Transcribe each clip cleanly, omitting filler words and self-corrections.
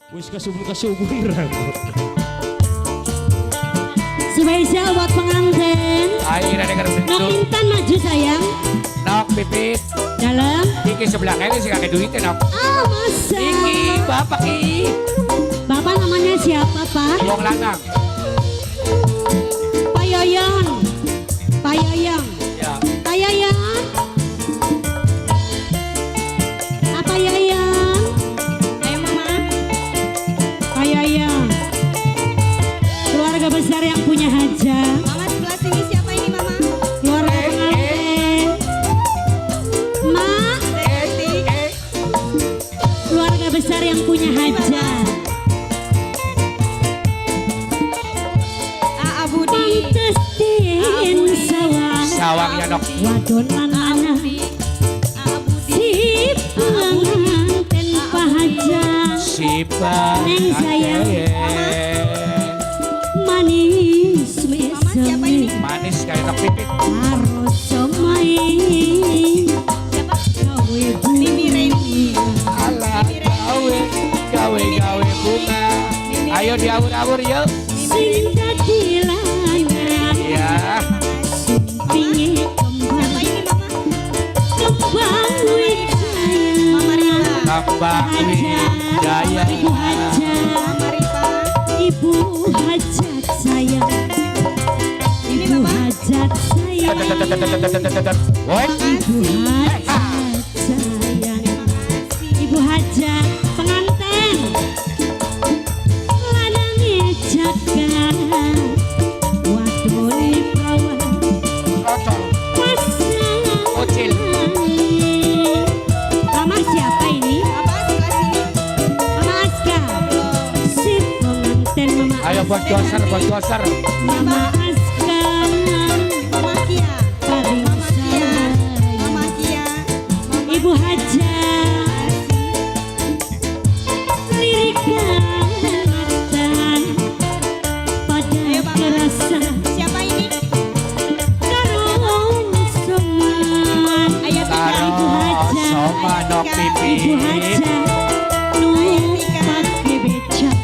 Wis kasubun-kasubun ragu. Spesial buat pengantin. Ayo rene Nok kerbentuk. Intan maju, sayang. Nok Pipit. Dalam. Iki sebelah kene sing akeh duite, Nok. Ah, masa. Iki bapak iki. Bapak namanya siapa, Pak? Wong lanang. Pak Yoyon. Pak Yoyong. Ya. Pak Yoyon. Apa Yoyon? Ayo, Mama. Pak Yoyon. Keluarga besar yang punya hajat. Mama sebelah sini siapa ini, Mama? Keluarga pengantin. Mak, Cantik. keluarga besar yang punya hajat. Aa Budi. Pantes den sawang. Sawangnya, Nok. Wadon lan lanang. Aa Budi. Si pengantin pahajat. Si Neng sayang. Manis. Mama siapa ini? Manis kayak Nok Pipit. Karo somai. Siapa? Gawe Mimi Reni. Alah, gawe gawe gawe bunga. Ayo diawur-awur yuk. Sing dadi lanang. Ya. Sumpinge kembang. Siapa ini, Mama? Kembang wijaya. Mama Rita. Kembang wijaya. Ibu hajat. Mama Ripa. Ibu hajat sayang. Ini Ibu Bapak. hajat sayang. Woi. Ibu hajat sayang. Ibu hajat pengantin. Lanange jaka. Wadone prawan. Kocok. Pasang. Kocil. Mama siapa ini? Apa sebelah sini? Mama Aska. Si pengantin Mama Ayo bos doser, bos doser. Mama Aska. Mama Kia. Paling Mama Kia. sayang. Mama Kia. Mama Ibu Hajat. Lirikan mata pada Ayo, Mama. kerasa Siapa ini? karo soman. Ayah Tika. Karo Ibu Hajat. soma Nok Ibu Pipit. Hajat numpak becak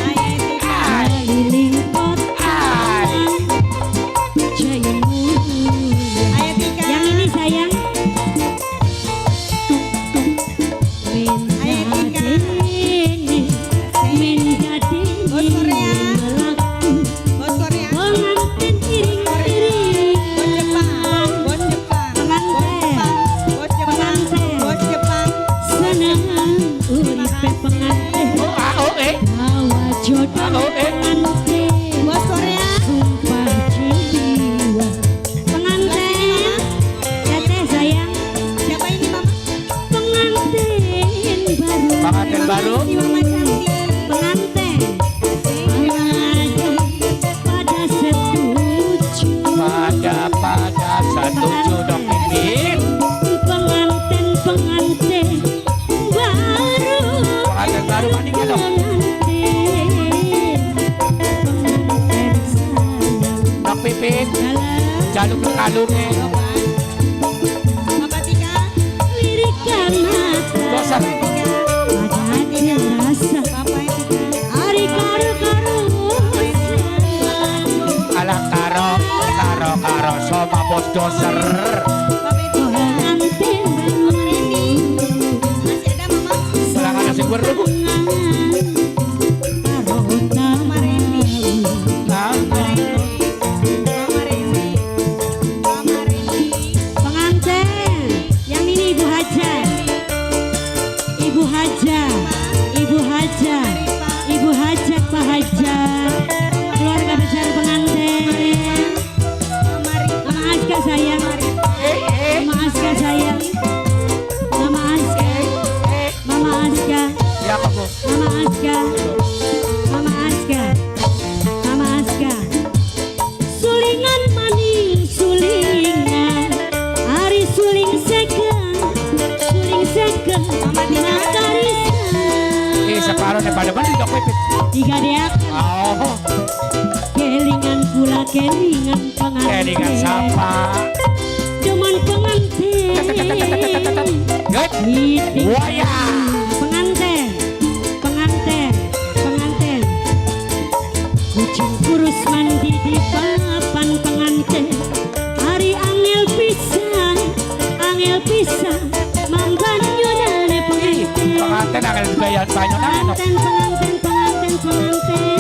Ayah Tika. keliling kota Jaya Mulia. Ayah Tika. Yang ini, sayang. Ayah Tika. Mendadene, mendadene Bos Korea. melaku Bos Korea. pengantin iring-iring. Bos Jepang. Bos Jepang. Pengantin. Bos Jepang. Pengantin. Bos Jepang. Seneng uripe pengantin. Oh, ah, oh, eh. Gawa jodoh Oh, eh. pengantin. Bos Korea. Sumpah jiwa pengantin. Teteh sayang. Siapa ini, Mama? Pengantin baru. Pengantin baru. Si Mama cantik. Pengantin ada pada setuju. Pada pada setuju, Nok Pipit. Pengantin pengantin baru. Pengantin baru maningnya dong. Pengantin pengantin sayang. Nok Pipit. Dalam. Jaluk kalungnya. Bapak Tika. Lirikan mata Doser. pada terasa. Bapak Tika. Ari karo karo Alah karo karo karo soma bos doser. Bapak Tika. Pengantin Mama baru. Reni. Masih ada Mama? Selang ana sing weruh. Mama Reni. Nah, Mama Reni. Mama Reni. Pengantin yang ini Ibu Hajat. Ibu Hajat. Ibu Hajat. Ibu Hajat, Pak Hajat. Keluarga besar pengantin. Mama Rita. Mama Aska sayang. eh eh Mama Aska sayang. Mama Aska. eh. Mama Aska. Ya kamu. Mama Aska. Mama Aska. Mama Aska. Sulingan maning sulingan. Ari suling seken. Suling seken. Mama Tika. Makarisan. Eh separuh nih pada beli, Nok Pipit. Tiga dia. Oh, Kelingan pula kelingan pengantin. kelingan siapa? Cuman pengantin. Good. Hiting. Waya. Pengantin. Pengantin. Lanang enak. Pengantin, pengantin, pengantin, pengantin.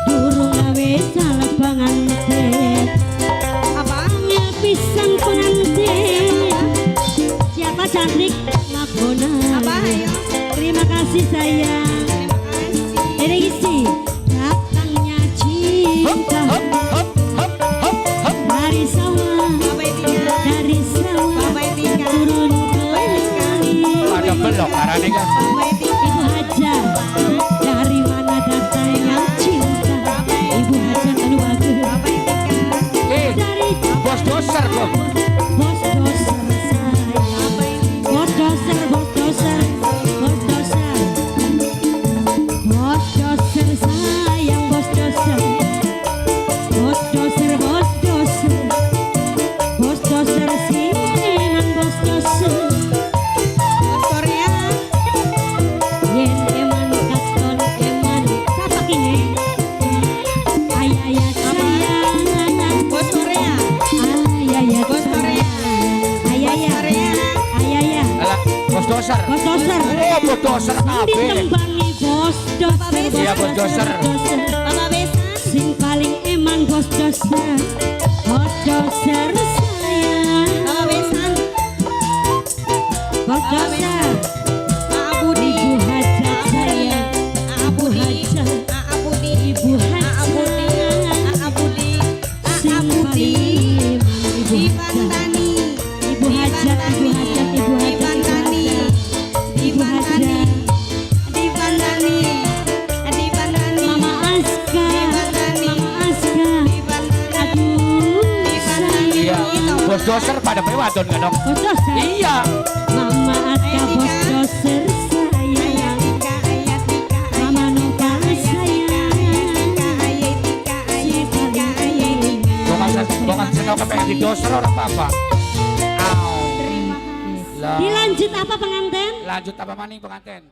Durung gawe salah pengantin. Apa? Angel pisan pengantin. Siapa cantik? Makona. Apa? Ayo. Terima kasih, sayang. Terima kasih. Ini isi. Datangnya Hop, cinta hop, hop, hop, hop, hop. dari sawah, Bapak Etika. dari sawah Bapak Etika. turun ke kali. Ada belok arane kan. Bapak Etika. Ibu Haja, dari mana datangnya cinta? Ibu Haja anu bagus. Bapak Etika. Eh, Dari bos doser kok. bos doser sayang. Bapak Etika. Bos doser, bos doser, bos doser. Bos doser sayang, bos doser. Bos doser, bos doser. Bos doser si eman bos doser. Bos Korea. Yen eman katon eman. Siapa kini? Ayah sayang. Bos Korea. Ayah Bos Korea. Ayah Bos Korea. Ayah. Alah, bos doser. Bos doser. Oh, bos doser kabeh. Ditembangi bos doser. Iya, bos doser. Doser. Bapak Besan. Sing paling eman bos doser. Bos doser sayang. Bapak Besan. Bos doser. Aa Budi. Ibu Hajat sayang. Aa Budi. Hajat. Aa Budi. Ibu Aa Budi. Hajat. Aa Budi. Aa Sing Budi. paling eman Ibu Ivan Hajat. Tani. Ibu Hajat, Ibu Hajat, Ibu Hajat, Ivan Ibu Tani. Hajat. Ibu Ivan Tani. Hajat. Ivan Tani. Ivan Tani. Mama Aska, Ivan Tani. Mama Aska. Ivan Tani. Aduh, Ivan Tani. Iya, sayang. bos doser pada pewadon kan dong. Bos doser. Iya. Mama Aska Ayo, bos Tika. doser Ayah sayang. Tika, ayah Tika, Mama Noka sayang. Tika, ayah Tika, ayah Tika, ayah Tika. Bukan senok kepengen di doser orang apa-apa. Au. Terima kasih. Lah, Dilanjut apa, pengantin? lanjut apa maning, pengantin?